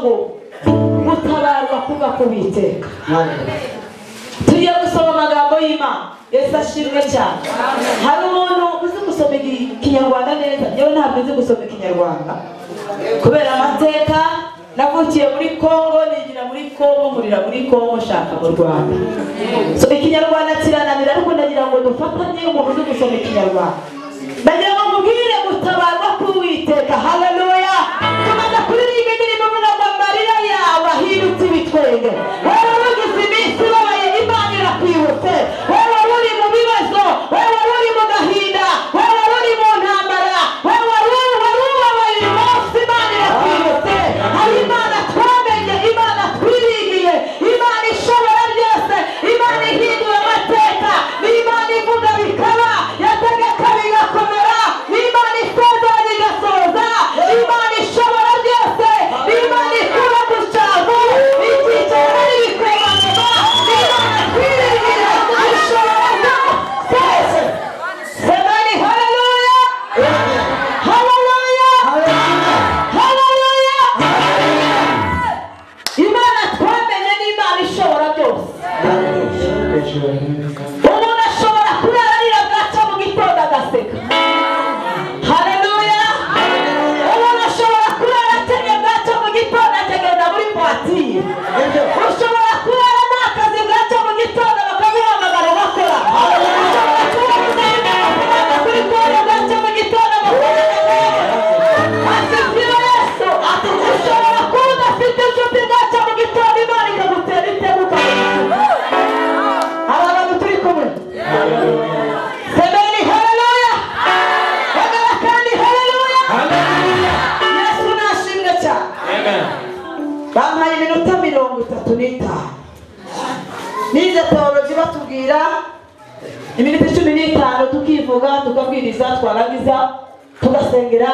ngo gutabarwa kuva ku Uwiteka. Tugiye gusoma amagambo y'Imana. Yesu ashimwe cyane. Hari umuntu uzi gusoma Ikinyarwanda neza? Yewe ntabwo nzi gusoma Ikinyarwanda kubera amateka. Navukiye muri Kongo, nigira muri Kongo, nkurira muri Kongo, nshaka mu Rwanda. So Ikinyarwanda kirananira, ariko ndagira ngo dufatanye umuntu uzi gusoma Ikinyarwanda. Ndagira ngo mubwire gutabarwa k'Uwiteka. Haleluya. Tumaze kuririmba indirimbo ivuga ngo amarira yawe ahindutse ibitwenge. Wowe ugize iminsi ubabaye, Imana irakwibutse. Wowe uri mu bibazo, wowe uri mu gahinda, wowe uri mu ntambara, wowe ubabaye uyu munsi, Imana irakwibutse. Hari Imana twamenye, Imana twiringiye, Imana ishobora byose, Imana ihindura amateka, ni Imana ivuga bikaba, yategeka bigakomera, ni Imana isezeranya igasohoza, ni Imana ishobora byose, ni Imana ikura mu cyavu, ikicara n'ibikomangoma, ni Imana twiringiye, ishobora byose. Semeni haleluya, haleluya, haleluya. Imana twamenye ni Imana ishobora byose. Umuntu ashobora kurara arira bwacya mu gitondo agaseka. Haleluya. Umuntu ashobora kurara akennye bwacya mu gitondo akagenda muri voiture. Ushobora kurara nta kazi bwacya mu gitondo bakaguhamagara ugakora. Ushobora kuba uzabona amafaranga kuri konti bwacya mu gitondo amafaranga akayabona. Asifiwe Yesu. Ushobora kuba udafite inshuti bwacya mu gitondo Imana ikagutera itema ukabona. Hari abantu turi kumwe. Semeni haleluya. Bagara kandi haleluya. Yesu nashimwe cyane. Bampaye iminota 35. Nize teoloji batubwira iminota 15 tukivuga, tukabwiriza, twarangiza tugasengera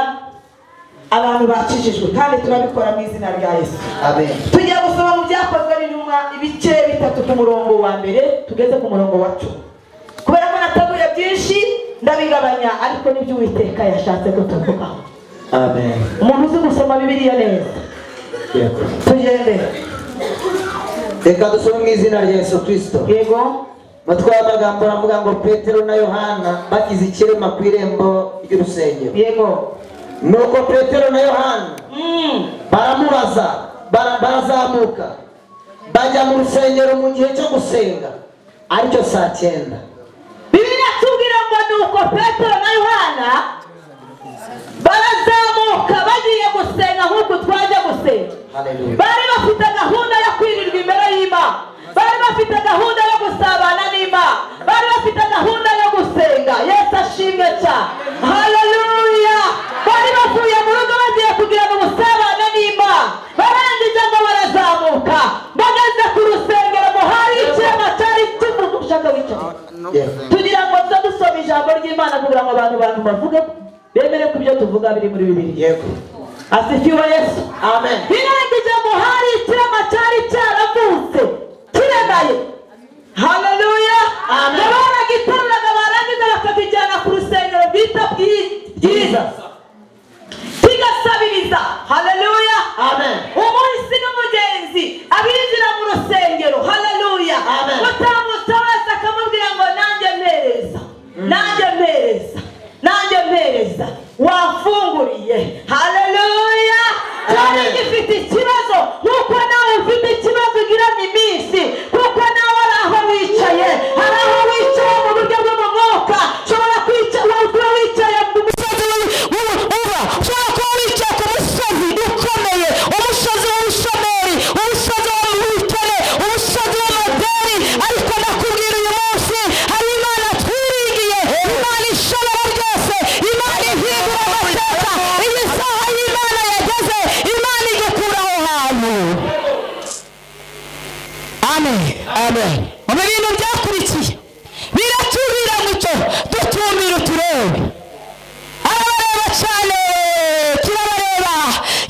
abantu bakijijwe, kandi turabikora mu izina rya Yesu. Amen. Tugiye gusoma mu Byakozwe n'Intumwa ibice 3 ku murongo wa 1 tugeze ku murongo wa 10. Kubera ko nateguye byinshi ndabigabanya, ariko nibyo Uwiteka yashatse ko tuvugaho. Amen. Umuntu uzi gusoma Bibiliya neza. Yego. Tugende. Reka dusome mu izina rya Yesu Kristo. Yego. Umutwe w'amagambo aravuga ngo Petero na Yohana bakize ikirema ku irembo ry'urusengero. Yego. Nuko Petero na Yohana baramubaza, barazamuka bajya mu rusengero mu gihe cyo gusenga, aricyo saa 9. Bibiliya itubwira ngo nuko Petero na Yohana barazamuka bagiye gusenga nk'uko twajya gusenga. Haleluya. Bari bafite gahunda yo kwirirwa imbere y'Imana, bari bafite gahunda yo gusabana n'Imana, bari bafite gahunda yo gusenga. Yesu ashimwe cyane. Haleluya. Bari bavuye mu rugo bagiye kugirana ubusabane n'Imana, barangije ngo barazamuka, bageze ku rusengero ngo hari ikirema cyari kimushaka wicaye. Tugira ngo tuze dusoma ijambo ry'Imana kugira ngo abantu bavuge bemere ko ibyo tuvuga biri muri Bibiliya. Yego. Asifiwe Yesu. Amen. Birangije ngo hari ikirema cyari cyaravutse kiremaye. Haleluya. Amen. Baragiteruraga barangiza bakakijyana ku rusengero bita bwiza, kigasabiriza. Haleluya. Amen. Umunsi n'umugenzi abinjira mu rusengero. Haleluya. Amen. Utambutse wese akamubwira ngo nanjye mpereza, nanjye mpereza, nanjye mpereza, wafunguriye. Haleluya. Cyari gifite ikibazo nkuko nawe ufite ikibazo ugirana iminsi, kuko nawe ari aho wicaye, hari aho wicaye mu buryo bwo mu mwuka. Ushobora kuba wicaye mu musozi uba ushobora kuba wicaye ku musozi ukomeye, umusozi w'ubushomeri, umusozi w'ubukene, umusozi w'amadeni, ariko ndakubwira uyu munsi hari Imana twiringiye, Imana ishobora byose, Imana ihindura amateka. Iyi saha y'Imana yageze, Imana igukura aho hantu. Amen. Amen. Mu bintu byakurikiye biratubwira ngo icyo dutumira uturebe. Arabareba cyane, turabareba.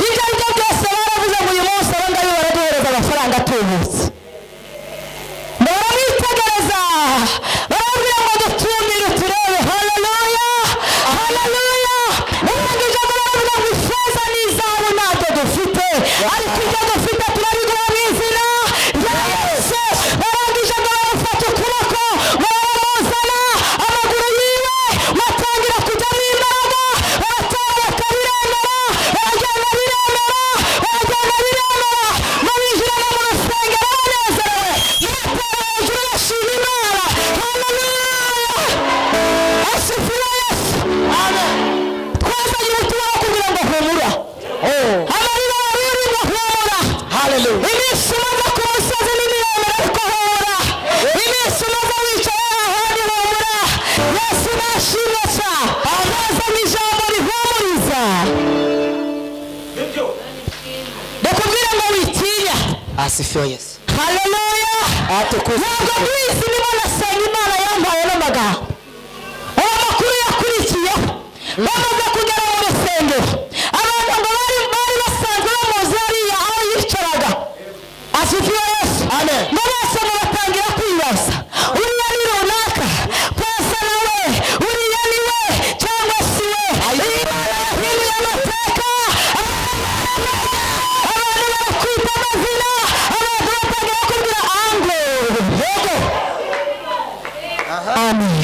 Ibyo ari byo byose baravuze ngo uyu munsi aba ngaba baraduhereza amafaranga atubutse. Baramwitegereza, barabwira ngo dutumire uturebe. Haleluya, haleluya. Barangije ngo baravuga ngo ifeza n'izahabu ntabyo dufite, ariko ibyo dufite Asifiwe Yesu. Haleluya. Atukuzwe. Ntabwo mbizi niba nasenga Imana yampaye n'amagambo. Uwo makuru yakurikiyeho bamaze kugera mu rusengero, abantu ngo bari basanzwe bamuzi hariya aho yicaraga. Asifiwe Yesu. Amen. Ngo bose ngo batangira kwibaza, uriya ni runaka, kwasa nawe, uriya ni we cyangwa si we. Imana yahinduye amateka, abantu barakwita amazina, abantu batangira kubwira ango. Yego. Amen.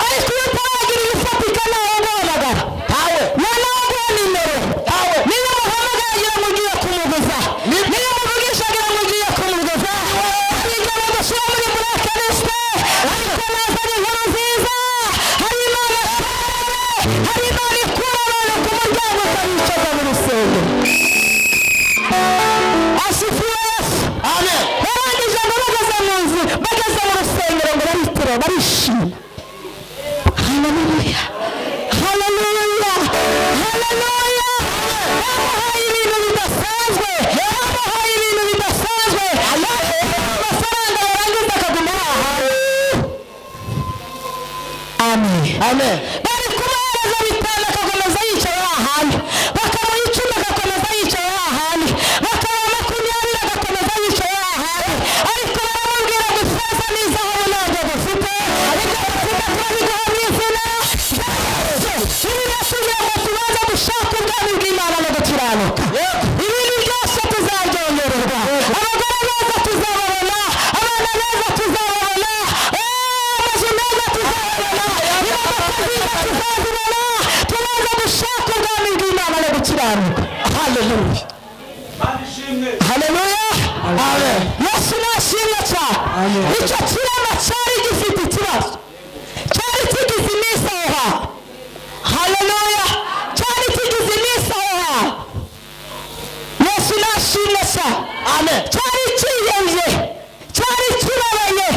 Ariko iyo utaragira ibifatika ntawe uguhamagara. Tawe. Noneho nguha nimero. Tawe. Niyo muhamagara agira ngo ugiye kumuguza. Niyo muvugisha agira ngo ugiye kumuguza. Hari igihe bagushyira muri blacklist, ariko nazanye inkuru nziza. Hari Imana, hari Imana ikura abantu ku muryango ikabicaza mu rusengero. Asifiwe Yesu. Amen. Barangije ngo bageze mu nzu, bageze mu rusengero ngo baritira barishima. Haleluya. Haleluya. Haleluya. Bamuhaye ibintu bidasanzwe. Bamuhaye ibintu bidasanzwe. Amafaranga yarangiza akaguma aho. Amen. Amen. Bari kumuhereza 5 akakomeza yicaye hahandi, bakamuha 10 agakomeza yicaye hahandi, bakamuha 20 agakomeza yicaye hahandi. Ariko baramubwira ngo ifeza n'izahabu ntabwo dufite, ibyo dufite turabiguha mu izina rya Yesu. Ibi byose ngo tubanze dushake ubwami bw'Imana no gukiranuka, ibindi byose tuzabyongererwa. Abagore beza tuzababona, abana beza tuzababona, amazu meza tuzababona, imodoka nziza tuzazibona. Tubanze dushake ubwami bw'Imana no gukiranuka. Haleluya. Haleluya. Amen. Yesu nashimwe cyane. Amen. Icyo kirema cyari gifite ikibazo, cyari kigize iminsi aho hantu. Haleluya. Cyari kigize iminsi aho hantu. Yesu nashimwe cyane. Amen. Cyari cyiyemye, cyari kibabaye,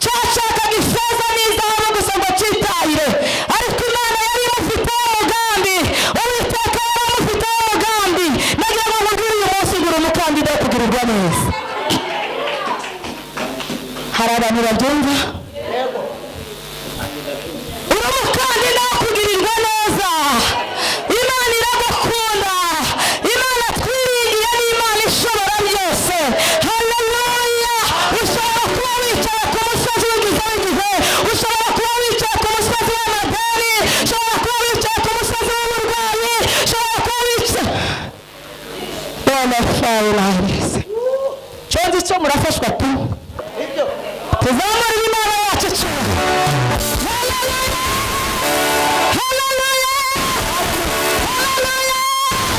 cyashakaga ifeza n'izahabu gusa ngo cyitahire. Ariko Imana yari imufiteho umugambi, Uwiteka yari amufiteho umugambi. Nagira ngo nkubwire uyu munsi ngo uri umukandida wo kugirirwa neza. Hari abantu babyumva? Uri umukandida wo kugirirwa neza. Imana iragukunda. Imana twiringiye ni Imana ishobora byose. Haleluya. Ushobora kuba wicaye ku musozi w'igihe w'igihe, ushobora kuba wicaye ku musozi w'amadeni, ushobora kuba wicaye ku musozi w'uburwayi, ushobora kuba wicaye. Bwana fayirangise. Cyo nzi cyo murafashwa tu. Tuzamurire Imana yacu cyane. Haleluya. Haleluya.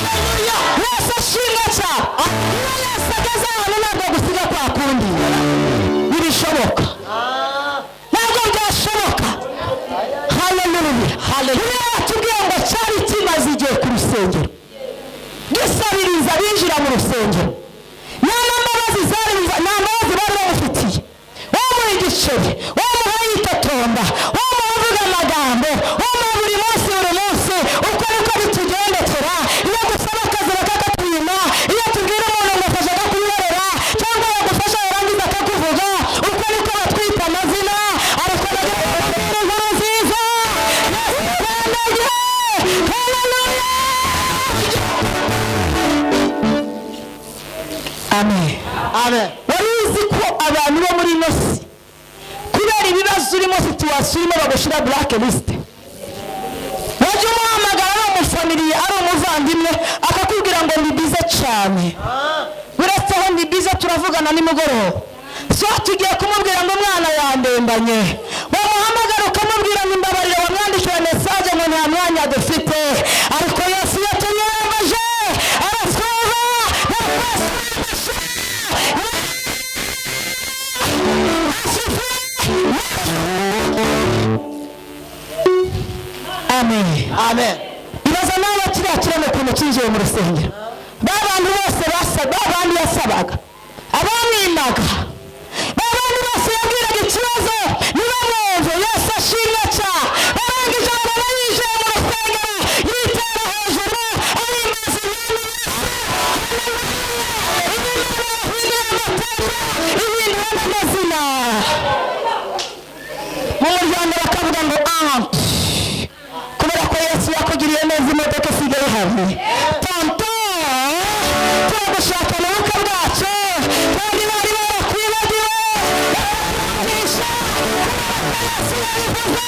Haleluya. Yesu ashimwe cyane. Iyo Yesu ageze ahantu ntabwo gusiga kwa kundi. Ntibishoboka. Ntabwo byashoboka. Haleluya. Haleluya. Yatubwiye ngo cyari kimaze igihe ku rusengero, gisabiriza binjira mu rusengero. Nta mbabazi zari, nta mbabazi bari bamufitiye. Wamuha igiceri, wamuha yitotomba, wamuha uvuga amagambo, wamuha buri munsi buri munsi. Uko niko bitugendekera. Iyo dusaba akazi bakakatwima, iyo tubwira umuntu ngo afasha akakuyorera, cyangwa yagufasha yarangiza akakuvuga. Uko niko batwita amazina. Ariko nagira ngo mbabwire inkuru nziza. Yesu akandagiye. Haleluya. Amen. Amen. Wari uzi ko abantu bo muri ino si kubera ibibazo urimo, situation urimo, bagushyira black list. Wajya umuhamagara ari umufamiliye, ari umuvandimwe, akakubwira ngo ndi bize cyane, uretse aho ndi bize turavugana nimugoroba. So tugiye kumubwira ngo umwana yandembanye, wamuhamagara ukamubwira ngo imbabarire, wamwandikira message ngo nta mwanya dufite. Ariko Yesu yatunyambaje aratwumva. Amen. Amen. Ibaza nawe kiriya kirema ukuntu cyinjiye mu rusengero. Ba bantu bose ba bandi yasabaga, abamwimaga, ba bandi bose yabwiraga ikibazo ntibamwumve. Yesu ashimwe cyane. Barangije babona yinjiye mu rusengero, yitera hejuru, ahimbaza Imana. Haleluya. Imana yahinduye Tante, kubera ko Yesu yakugiriye neza imodoka isigaye ihari. Tonto, turagushaka mu bukwe bwacu, kandi bari barakwibagiwe. Barakugisha, kubera ko Yesu yabivuze,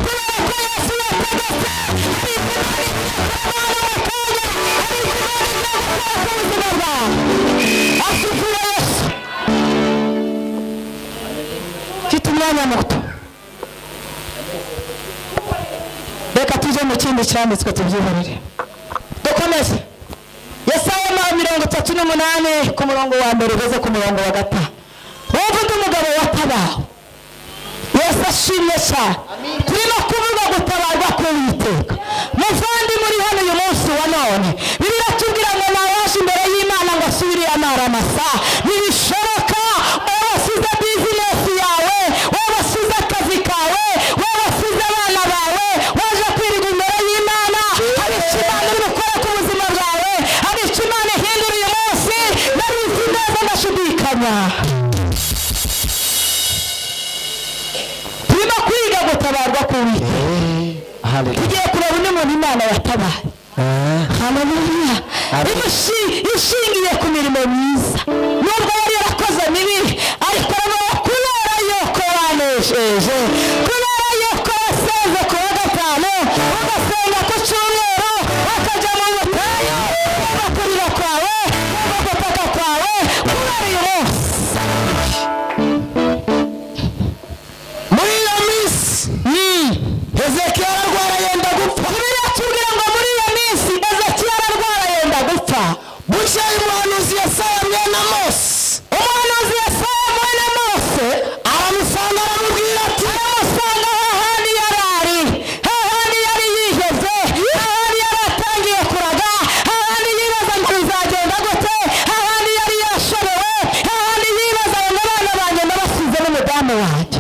kubera ko Yesu yategetse. Hari Imana igiye kurwana mu kanya, hari Imana igiye gukora ku buzima bwawe. Asifiwe Yesu. Mfite umwanya muto, reka tujye mu kindi cyanditswe tubyihorere, dukomeze. Yesaya 38 ku murongo wa 1 ugeze ku murongo wa 5. Wumva undi mugabo watabawe. Yesu ashimwe cyane. Turimo kuvuga gutabarwa k'Uwiteka. Muvandimwe uri hano uyu munsi wa none, Bibiliya itubwira ngo ntawaje imbere y'Imana ngo asubire amaramasa. Ntibishoboka. Wowe wasize bizinesi yawe, wowe wasize akazi kawe, wowe wasize abana bawe, waje kwirirwa imbere y'Imana. Hari icyo Imana iri gukora ku buzima bwawe, hari icyo Imana ihindura uyu munsi. Ndabizi neza ndashidikanya. Turimo kwiga gutabarwa k'Uwiteka. Tugiye kureba undi muntu Imana yatabaye. Haleluya. Ishingiye ku mirimo myiza, nubwo yari yarakoze mibi, ariko kubera yuko wanesheje, kubera yuko wasenze ku wa gatanu, ugasenga ku cyumweru, ukajya mu butayu, kumva kurira kwawe, kumva gutaka kwawe, kubera uyu munsi. Muri iyo minsi Hezekiya ararwara yenda gupfa. Bibiliya itubwira ngo muri iyo minsi Hezekiya ararwara yenda gupfa. Bukeye umuhanuzi Yesaya mwene Amosi, Umuhanuzi Yesaya mwene Mose aramusanga aramubwira ati, aramusanga hahandi yari ari, hahandi yari yiheze, hahandi yari atangiye kuraga, hahandi yibaza ngo bizagenda gute, hahandi yari yashobewe, hahandi yibaza ngo abana banjye ndabasize n'umudamu wanjye.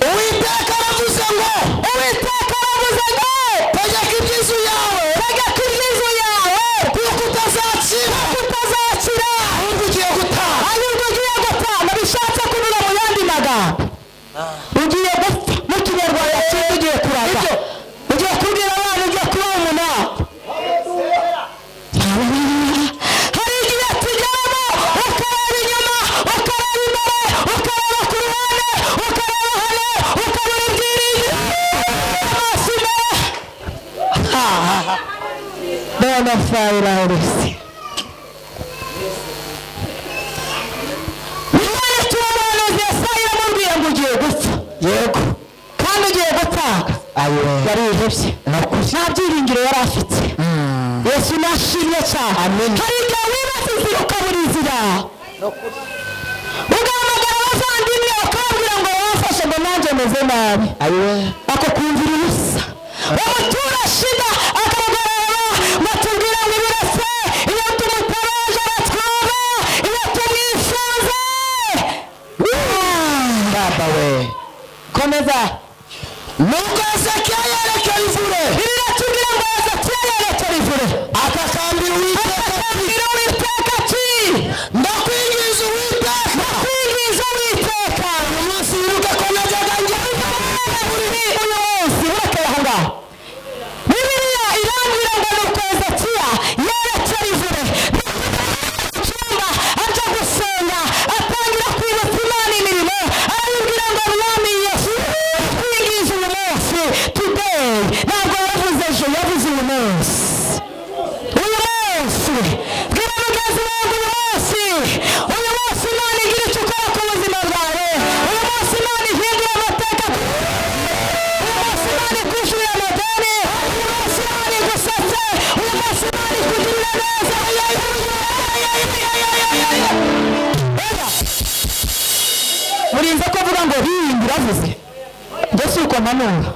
Uwiteka aravuze ngo, Uwiteka aravuze ngo, tegeka iby'inzu yawe, tegeka iby'inzu yawe, kuko utazakira, kuko utazakira, ahubwo ugiye gutaha. ahubwo ugiye gutanga. Bishatse kuvuga mu yandi magambo, ugiye gupfa. Mu kinyarwanda cyiza ugiye kuraga, ugiye kubwira abana, ugiye kuba umunani. Hari igihe tugeramo ukareba inyuma, ukareba imbere, ukareba ku ruhande, ukareba hano, ukabura ibyiringiro, amaso imbere. Bona fayirarisi. Imana turamuhanuzi Yesaya iramubwira ngo ugiye gupfa. Yego. Kandi ugiye gutanga. Yarihebye, nta byiringiro yari afite. Yesu nashimye cyane. Hari igihe wibaza inzira ukabura inzira, ugahamagara abavandimwe ukababwira ngo wamfashe ngo nanjye meze nabi, ako kumvira ubusa. Umutura shida akamugarura ngo tubwire ngo ibirase, iyo tumutabaje aratwumva, iyo tumwifuze. Baba we. Komeza. Nuko Hezekiya yerekera ivure, Bibiliya itubwira ngo Hezekiya yerekera ivure, atakambira Uwiteka ati, atakambira Uwiteka ati, ndakwinginze Uwiteka, ndakwinginze Uwiteka, uyu munsi wibuke ko najyaga njya uyu munsi urekeye aho ngaho. Bibiliya irambwira ngo nuko Hezekiya yerekera ivure mu cyumba ajya gusenga, atangira kwibutsa Imana imirimo, arayibwira ngo Mwami Yesu, ndakwinginze uyu munsi, today. Ntabwo yavuze ejo, yavuze uyu munsi. Uyu munsi, bwira mugenzi wawe ngo uyu munsi, uyu munsi Imana igira icyo ikora ku buzima bwawe, uyu munsi Imana ihindura amateka, uyu munsi Imana ikwishyurira amadeni, uyu munsi Imana igusetse, uyu munsi Imana ikugirira neza. Murinze ko avuga ngo biyindi iravuze, njye si uko mpanura.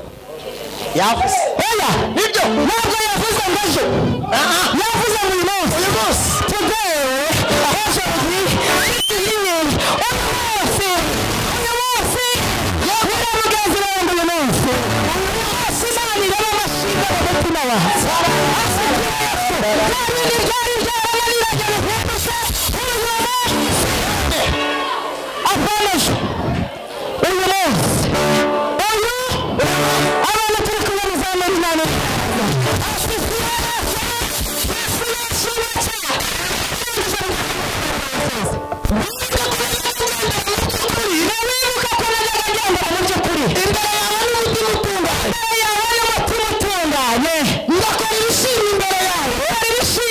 Yavuze. Oya, Nibyo. ntabwo yavuze ngo ejo, yavuze ngo uyu munsi. Uyu munsi. Today, ejo uyu munsi, uyu munsi, bwira mugenzi wawe ngo uyu munsi, uyu munsi Imana ireba amashinga mu mutima wawe. Bya bindi byari byarananiranye bihindutse, uyu munsi, apana ejo, uyu munsi, uyu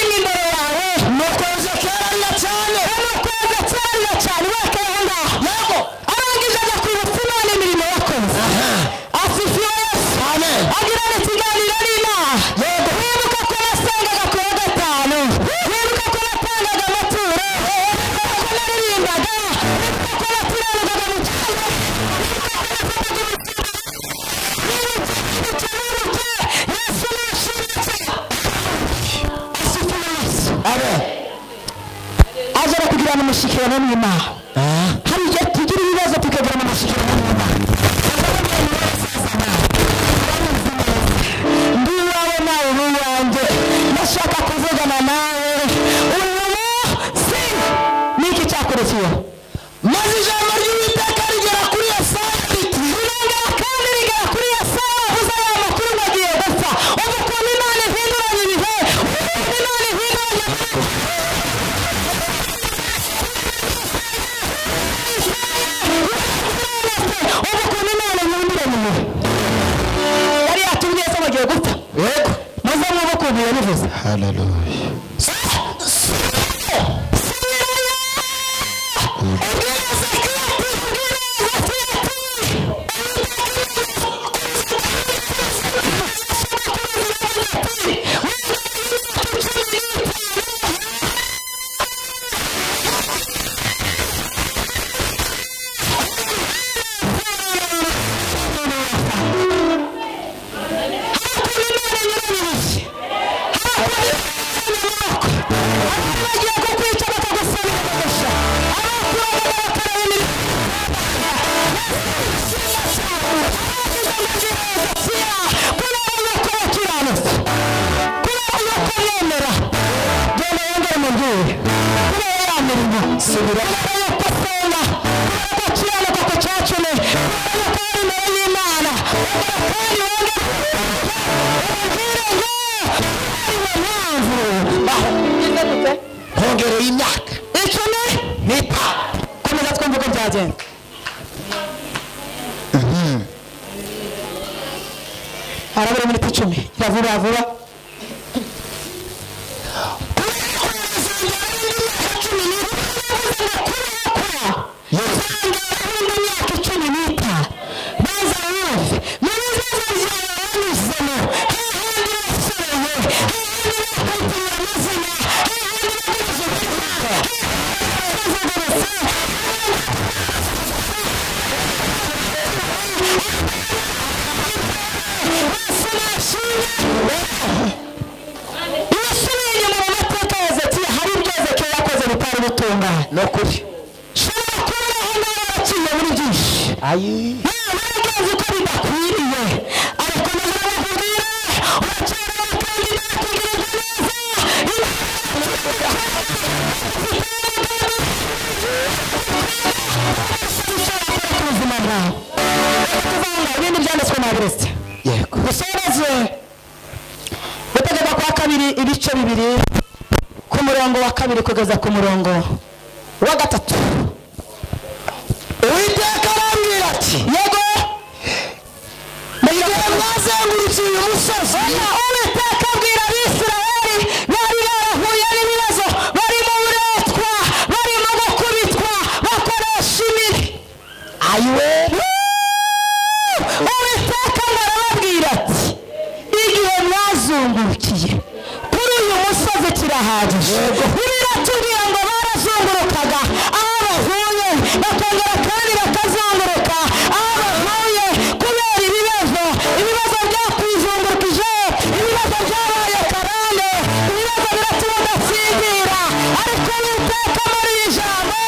ishimwe imbere yawe. Nuko Hezekiya ararira cyane. Nuko Hezekiya ararira cyane wekeye aho ngaho. Yego. Arangije ajya kwibutsa Imana imirimo yakoze. Asifiwe Yesu. Amen. Agirana ikiganiro n'Imana. Yego. Wibuka ko nasengaga ku wa gatanu, wibuka ko natangaga amaturo, wibuka ko naririmbaga, wibuka ko nakiranukaga mu cyaro, wibuka ko nafataga umutima, wibuke, wibuke, Yesu nashimwe cyane. Asifiwe Yesu. Amen. Aza no kugirana umushyikirano n'Imana. Hari igihe tugira ibibazo tukagirana umushyikirano n'Imana. Ndi uwawe nawe uri uwanjye, ndashaka kuvugana nawe uyu munsi. Niki cyakurikiyeho? Maze ijambo ry'Uwiteka rigera kuri Yesaya riti, Rirongera kandi rigera kuri Yesaya avuze aya makuru ngo agiye gupfa. Ubu ukuntu Imana ihinduranya ibihe, ukuntu Imana ihinduranya ubu ukuntu Imana ihinduranya ibihe. Yari yatubwiye se ngo agiye gupfa. Yego. Muze mwumve ukuntu yabivuze. Haleluya. Bagiye kukwica bakagusabira umugisha, abakuraga bakareba imirimo kubera yuko bakiranutse, kubera yuko bemera. Genda wongere umubwire kubera ya mirimo, kubera yuko asenga, kubera ko akiranuka ku cya cumi, kubera yuko ari imbere y'Imana. Ongera kandi wongere umubwire ngo ariwe mpamvu Hongereye imyaka 15. Komeza twumve uko byagenda. Harabura iminota 10. Gira vuba vuba. Iyo usubiye inyuma mu mateka ya Hezekiya, hari ibyo Hezekiya yakoze bitari bitunganye. Ni ukuri. Ushobora kuba aho ngaho waraciye muri byinshi. Ayi. Waragenze uko bidakwiriye, ariko ndakubwira uracyariho kandi Imana ikugirira neza. Imana ku buzima bwawe. Reka tuvanga ibindi byanditswe na Kristo. Yego. Dusoze Gutegeka kwa kabiri ibice 2 ku murongo wa 2 kugeza ku murongo wa 3. Uwiteka arambwira ati, Yego. igihe mwazengurutse uyu musozi, Oya, Uwiteka abwira Abisirayeli bari barahuye n'ibibazo, bari mu buretwa, barimo gukubitwa, bakoresha imiri. Ayiwe. Uwiteka ngo arababwira ati, igihe mwazungurukiye kuri uyu musozi kirahagije. Biratubwira ngo barazungurukaga aho bavuye, bakongera kandi bakazunguruka aho bavuye kubera ibibazo. Ibibazo byakwizungurukije, ibibazo byabaye karande, ibibazo biratuma udasinzira. Ariko Uwiteka muri iri jambo,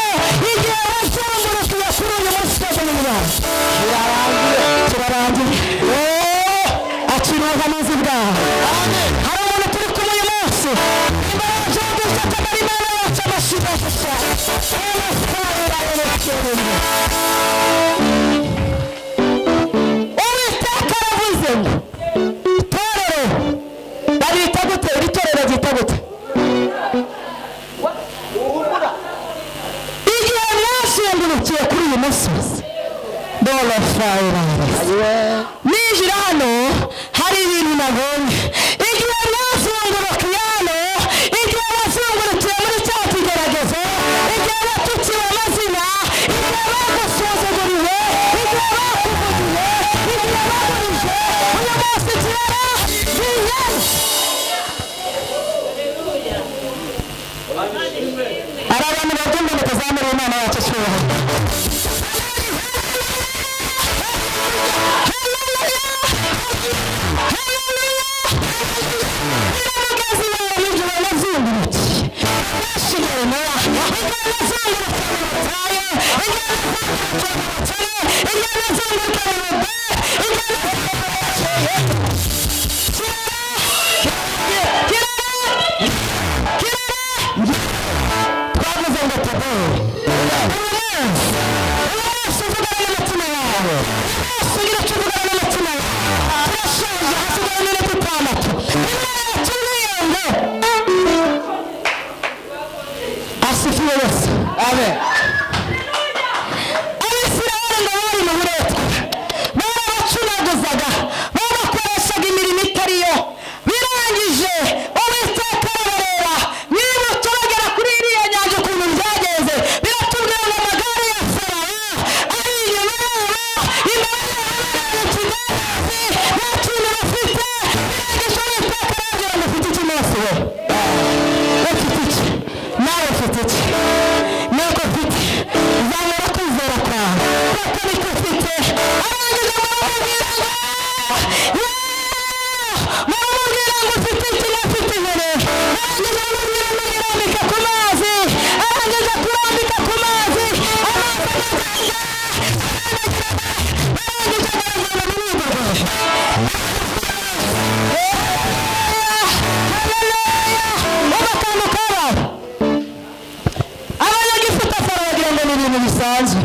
igihe wazungurukiye kuri uyu musozi n'ibibazo kirarangiye. Akira ubuhanuzi bwawe. Hari umuntu turi kumwe uyu munsi, imbaraga zo gufata muri Imana yacu amashyiga gusa. Uwiteka aravuze ngo itorero barita gute? Iri torero ryita gute? Igihe mwazungurukiye kuri uyu musozi, ninjira hano hari ibintu nabonye. Igihe mwazungurukiye hano, igihe Hari abantu babyumva ngo tuzamure Imana yacu icyubahiro. Amen. Abisirayeli ngo bari mu buretwa, barabacunaguzaga, babakoreshaga imirimo itari yo. Birangije Uwiteka arabareba, niba turagera kuri iriya nyanja ukuntu byagenze, biratubwira ngo amagare ya Farawo ari inyuma yabo, imbere yabo bari ikidendezi, nta kintu bafite. Birangije Uwiteka arababwira ngo ufite iki Mose we? Ufite iki? Nawe ufite iki? Nuko mfite zamura kwizera kwawe kuko niko ufite. Arangije baramubwira ngo ufite iki? Ufite inkoni. Arangije baramubwira ngo irambika ku mazi. Arangije kurambika ku mazi, amazi aragenda, arangije agaragara mu rugo rwe. Haleluya! Akantu kabaye, abanyagiputa Farawo bagira ngo ni ibintu bisanzwe.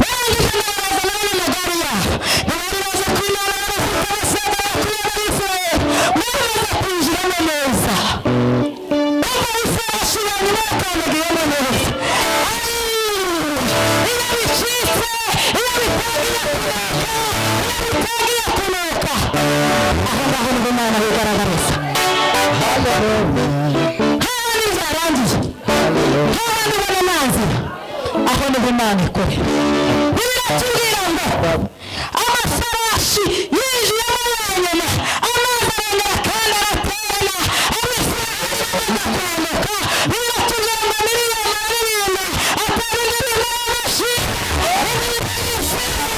Barangije ngo baraza nabo n'amagare yabo, ntibari baje kwinana, bafite abasaza bakwiye b'Abisirayeli, bamaze kwinjiramo neza. Umva ifarashi ya nyuma yakandagiyemo neza. Iyo bicitse, iyo bitangiye kunuka, iyo bitangiye kunuka, aho ngaho nibwo Imana yigaragariza. Hahandi byarangiye, hahandi ubona amazi, aho niho Imana ikorera. Biratubwira ngo amafarashi yinjiyemo yonyine, amazi arongera kandi araterana, abisirayeli bagakanguka. Biratubwira ngo miliyoni aririmba atari indirimbo y'amashimwe, indirimbo y'ishimwe,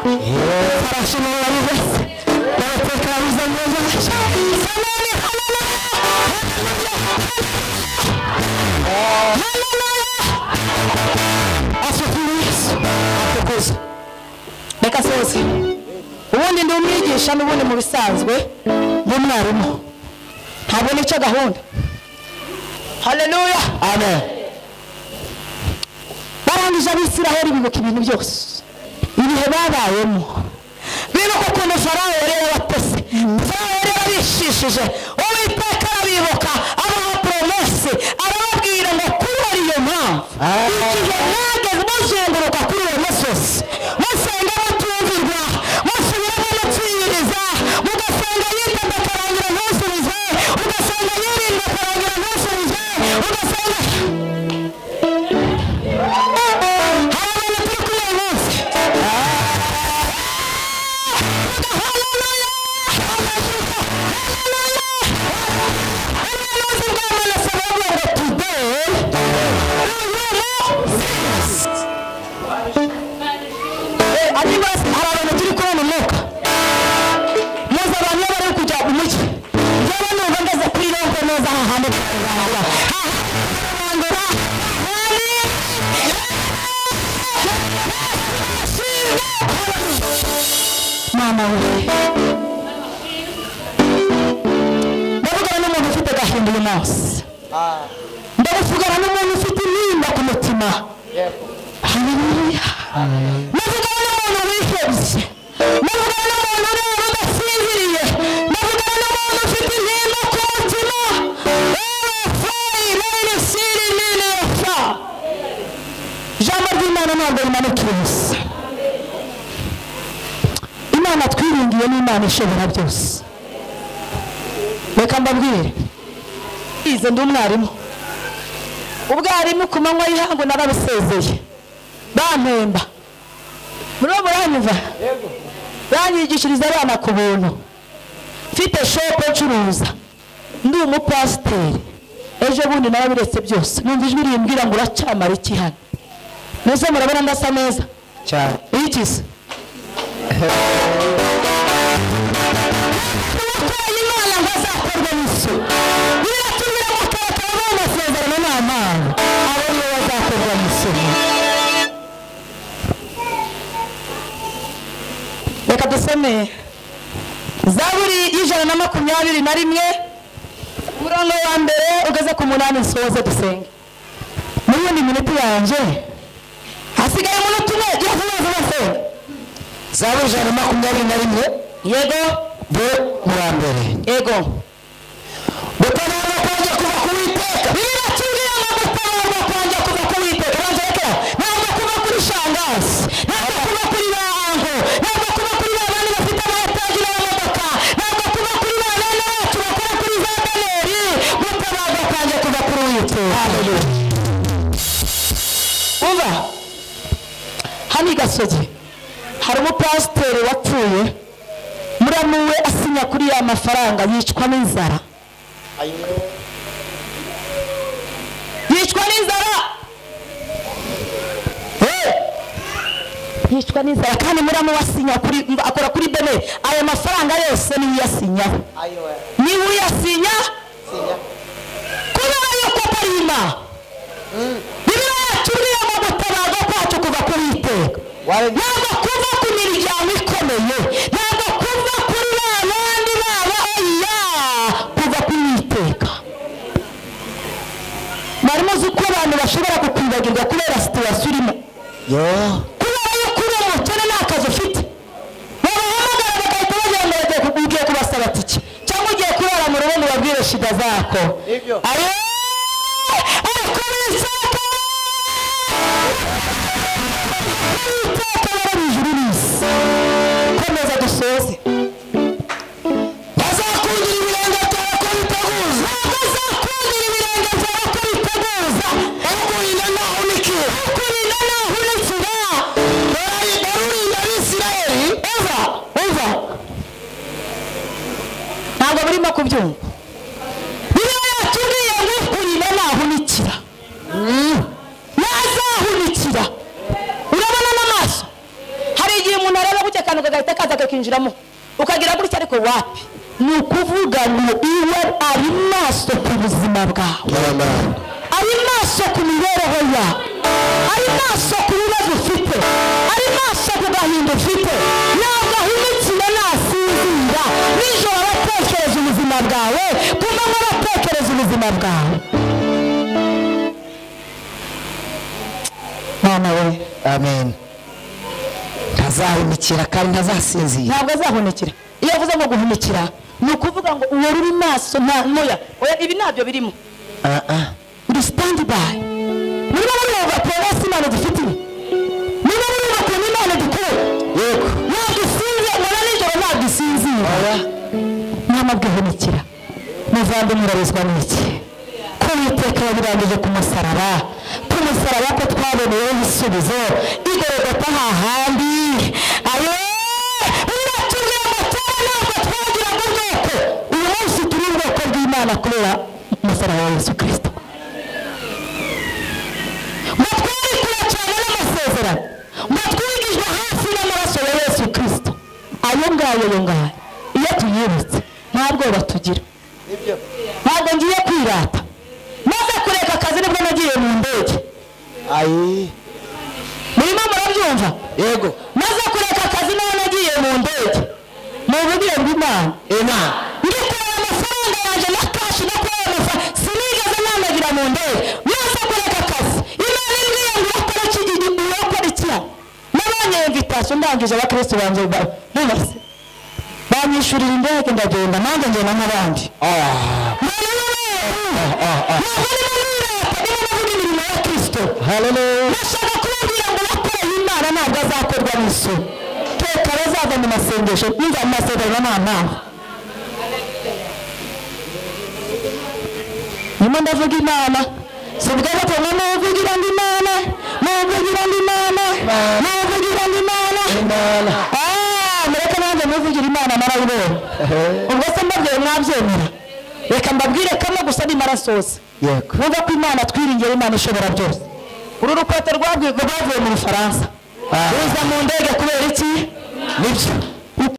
Ifarashi niwe wabibese, barateka babiza neza. Samani, haleluya, haleluya, asifiwe Yesu, atukuze. Reka soze. Ubundi ndi umwigisha n'ubundi mu bisanzwe ndi umwarimu, ntabwo nica gahunda. Haleluya, amen. Barangije Abisirayeli bibuka ibintu byose, ibihe babayemo, bibuka ukuntu Farawo yari yarabatese, Farawo yari yarabishishije. Uwiteka arabibuka, abaha promese, arababwira ngo kubera iyo mpamvu igihe mwageze muzunguruka kuri uwo musozi, musenga mutumvirwa, musubiramo mutsiyiriza, mugasenga yitabye akarangira ntusubize, ugasenga yirinda akarangira ntusubize, ugasenga. Hari abantu turi kuri uyu munsi. Ubuhanuzi bwa Manase buravuga ngo today hari abantu turi kubona umwuka muzi abantu iyo bari kujya mu mujyi, njyewe numva ngeze kuri ronko neza hahandi Mama we, ndavugana n'umuntu ufite agahinda uyu munsi, ndavugana n'umuntu ufite intimba ku mutima. Haleluya! Ndavugana n'umuntu wihebye, ndavugana n'umuntu ureba udasinziriye, ndavugana n'umuntu ufite intimba ku mutima. Ijambo ry'Imana ntabwo rimanukira ubusa. Imana twiringiye ni Imana ishobora byose. Reka mbabwire, ize ndi umwarimu, ubwarimu ku manywa y'ihangu narabusezeye, bampemba. Muri bo muranyumva, banyigishiriza abana ku buntu. Mfite shop ncuruza, ndi umupasiteri, ejo bundi narabiretse byose, numva ijwi rimbwira ngo uracyamara iki hano? Mbese murabona ndasa neza cyane. Iki se? Imana ngo azakorwe n'isoni. Biratubwira ngo karakara amasezerano n'Imana, abo nibo bazakorwa n'isoni. Reka dusome Zaburi y'121 umurongo wa mbere ugeze ku 8, nsoze dusenge. Muri iyo minota yanjye hasigaye umunota umwe, gira vuba vuba senga. Zaburi 121 yego wa mbere yego. Gutabarwa kwanjye kuva ku Uwiteka. Biratubwira ngo gutabarwa kwanjye kuva ku Uwiteka. Banza reka, ntabwo kuva kuri shangazi, ntabwo kuva kuri ba anko, ntabwo kuva kuri ba bandi bafite amaetaji n'amamodoka, ntabwo kuva kuri ba bene bacu bakora kuri za baneri. Gutabarwa kwanjye kuva kuri Uwiteka. Umva, hano i Gasogi hari umupasiteri wapfuye, muramu we asinya kuri ya mafaranga, yicwa n'inzara. Yicwa n'inzara. Yicwa n'inzara kandi muramu we asinya kuri, akora kuri bene, ayo mafaranga yose niwe uyasinyaho. Niwe uyasinya kubera yuko atari Imana. Bibiliya yatubwiye ngo gutabarwa kwacu kuva kuri Uwiteka. Ntabwo kuva ku miryango ikomeye, ntabwo kuva kuri ba bandi baba, oya, kuva kuri Uwiteka. Mwari muzi ko abantu bashobora kukwibagirwa kubera situwasiyo urimo, kubera yuko uri umukene nta kazi ufite, babahamagara bagahita bagira ngo ugiye kubasaba tike, cyangwa ugiye kurara mu rugo ngo ubabwire shida zako. Ariko Uwiteka, Uwiteka yarari ijuru n'isi. Komeza dusoze. Bazakundira ibirenge byawe ko biteguza. Bazakundira ibirenge byawe ko biteguza. Ukurinda ntahunikira. Ukurinda ntahunikira. Urinda Abisirayeli. Umva, umva. Ntabwo burimo kubyumva. Bibiliya yatubwiye ngo ukurinda ntahunikira. Ntazahunikira. Urabona n'amaso. Hari igihe umuntu areba gutya akantu kagahita kaza kakinjiramo, ukagira gutya, ariko wapi? Ni ukuvuga ngo iwe ari maso ku buzima bwawe, ari maso ku mibereho yawe, ari maso ku bibazo ufite, ari maso ku gahinda ufite. Ntabwo ahunikira, nasinzira. Nijoro abatekereza ubuzima bwawe, ku manywa abatekereza ubuzima bwawe. Mwana we, amen. Ntazahunikira kandi ntazasinzira. Ntabwo azahunikira. Iyo avuze ngo guhunikira, ni ukuvuga ngo uwo uri maso nta moya. Oya, ibi ntabyo birimo. Uri stand by. Niba murumva promesse Imana dufitiye, niba murumva ukuntu Imana dukora, yego, ntabwo isinzira, mubona nijoro ntabwo isinzira. Nyamara guhunikira, muvandimwe, urarizwa n'iki? Ko Uwiteka yabirangije ku musaraba, ku musaraba ko twaboneyeho ibisubizo, igorogota hahandi. Ayo biratubwira ngo kera ntabwo twagiraga ubwoko, uyu munsi turi ubwoko bw'Imana kubera umusaraba wa Yesu Kristo. Ngo twari kure cyane n'amasezerano, ngo twigijwe hafi n'amaraso ya Yesu Kristo. Ayo ngayo, ayo ngayo, iyo tuyibutse nta bwoba tugira. Ntabwo ngiye kwirata. Maze kureka akazi nibwo nagiye mu ndege. Murimo murabyumva? Yego. Maze kureka akazi naho nagiye mu ndege. Mubugire ngo Imana. Imana. Ndikorera amafaranga yanjye na kashi, nakorera amafaranga, sinigeze nanagira mu ndege. Maze kureka akazi, Imana imbwiye ngo urakora iki, urakora iki. Nabonye invitation, ndangije abakristo banjye bubase, banyishurira indege, ndagenda nanjye ngenda nk'abandi. Ndashaka kubabwira ngo uwakoreye Imana ntabwo azakorwa n'isoni. Teka bazava mu masengesho, niba mu masezerano nta mpamvu. Nyuma ndavuga Imana, si ubwo batumwe muvugira ngo Imana, muvugira ngo Imana, muvugira ngo Imana. Mureke nanjye muvugira Imana, narayibonye. Ubwo se mbabwiye mwabyemera? Reka mbabwire kamwe gusa nimara soza. Yego. Mwumva ko Imana twiringira, Imana ishobora byose. Uru rukweto rwavuye mu Bufaransa, ruza mu ndege kubera iki? Nibyo.